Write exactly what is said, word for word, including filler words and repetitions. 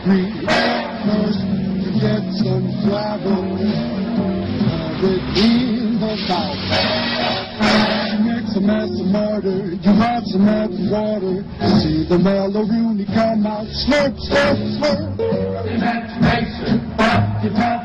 First, you get some trouble with in the south. She makes a mess of murder. You want some apple water. See the mellow Rooney come out. Slurp, slurp, slurp. Imagination, what you tell